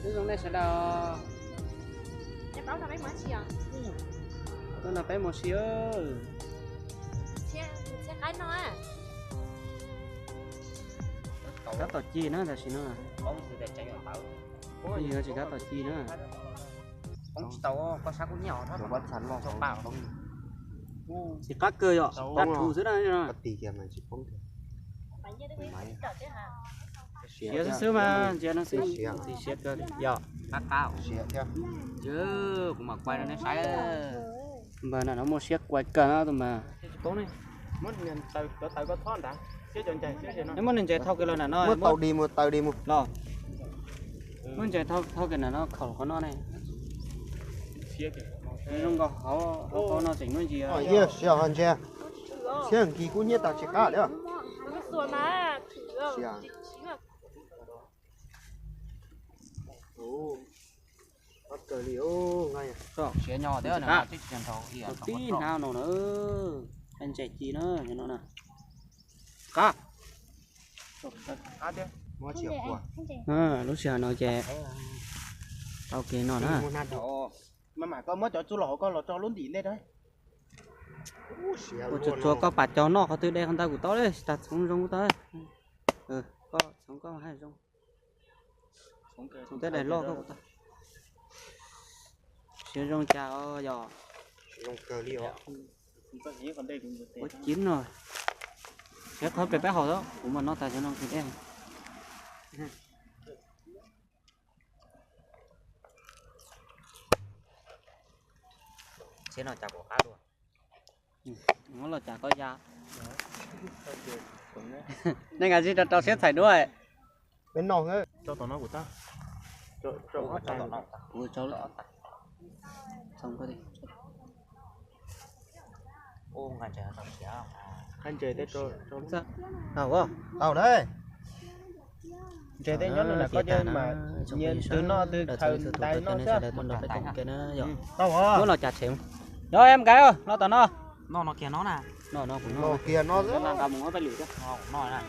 Zoo nej sawv daws. Tuaj nrog peb mus ua si. Kab tom ci na tam sim no. Yog tsis kab tom ci na. Tsis qab kawg yom, rab rhu xwb na. Siav xwb xwb mas ntsia no xwb, tis siav kawg yom. Kuv mam quaj rau nej saib. Npawg no muaj siab quaj kawg na tus mas. Muab nws ntses thau kiag los nram no, muab tau di mus taw di mus los. Muab ntses thau kiag nram no khaum qhov no ne. Zoo nkaus hauv qhov no tseem muaj ntses. Siab ho ntses, siab nkis kub hnyiab tas tsis qab li. Siab nyo tib hnav no na, ntses ci na no na. Qab. Lub sij hawm no ces tau kev no na. Mas mam koj muab cov txuj lom hauv koj los tso lub ntim ntej da. Ua tsuag tsuag koj pam cog noj qhov twg de qhov ntawd kuv tau li, tsis tas txhoov zoo tau. Koj txhoov koj haj zoo. Txhoov tej daim loj koj kuv tau. Siav zoo cas os yog. Ua cib no. Siav qhov pem peb haus xwb, kuv mam noj tas cov no kuv de. Siav no cas kuv qab dua. Los cas koj ya. Nej nkag zib rau rau siab txhais duab. Peb noj. Tau na. Ntses tej nyob no na, koj cia mas nyias twg noj twg khaws ntais noj xwb. Muab los cas tshem. Yog em nkais, los tom no. Noj no kiag no na. Noj no kuv noj kiag no. Nqa mus peb lwm thiab. Noj no.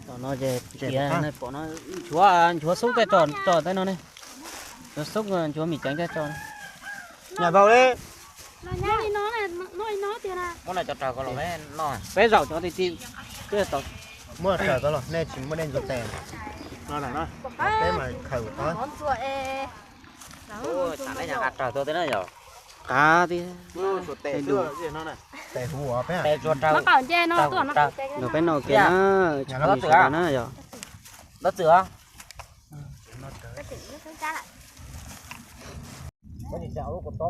Tom no ces tias nej pom no, nchuav, nchuav xub tej tso, tso tej no ne. Nchuav xub, nchuav mis ceev tej tso. Nyam vau li. Muab no cov raws ko los peb noj. Peb zaum cov ti ti. Muab raws ko los nej tsis muaj dej ntxuav tes. Peb mas khaws tod. Tsam nej nqa raws tuaj tej na yog. Qav tiag. Tes huv peb. Tes tsuas raws. Peb noj kiag na, tsis pom sawv daws na yog. Ntxawm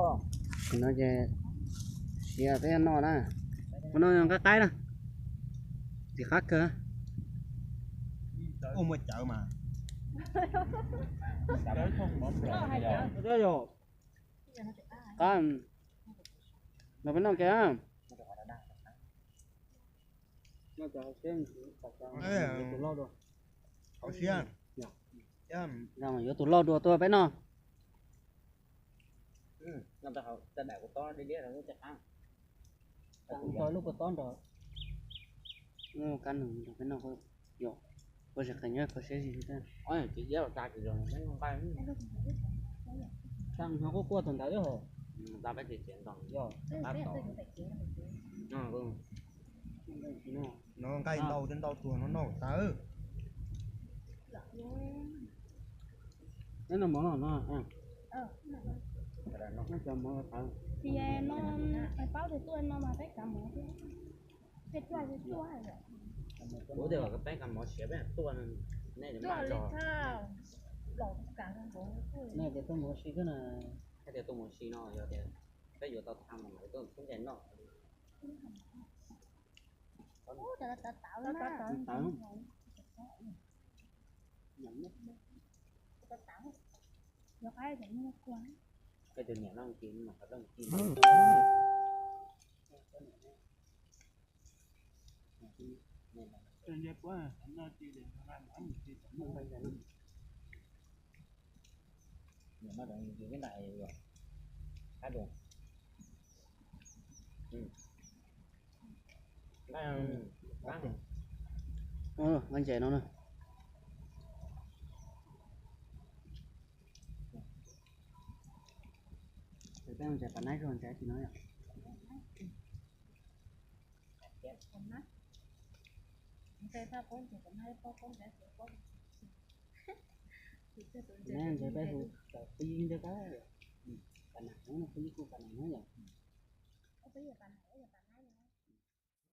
os. No ces siav peb noj na. Ua no nqaij qaib na. Tsis qab kawg. Ua muaj cawv mas. Qab. Los peb noj kiag. Yuav tus loj dua tuaj peb noj. Lub kua tob nrog, kab nws nrog peb noj, yog, koj tsis qees nyob koj siab zis. Tsis iab los tsa tsis zoo. Tsa hnyo quaj quaj thaum ntawd hos. Yog. No nqaij ntau thiab ntau tuag no noj tawv. Peb noj mov no no. Noj cov mov tawv. Tias no paub tias tuaj no mas peb kav mov thiab. Peb tuaj, peb tuaj. Kuv tias peb kav mov siav peb tuaj, nej li thaj. Nej tias tuaj mus si xwb na. Hais tias tuaj mus si no yog tias peb yuav tau tham mas tuaj xub ncaim noj. Tawv. Koj tus niam no kis mas qhov rooj kis. Niam no yus ib ntais qab dua. Nqaij ntses no na. Peb ntxais pas nab zog ntxais tim no yom. Nab ntxais peb hu cov qub yig ntawd kab yom. Pas nam no qub yig kuj pas nam no yom.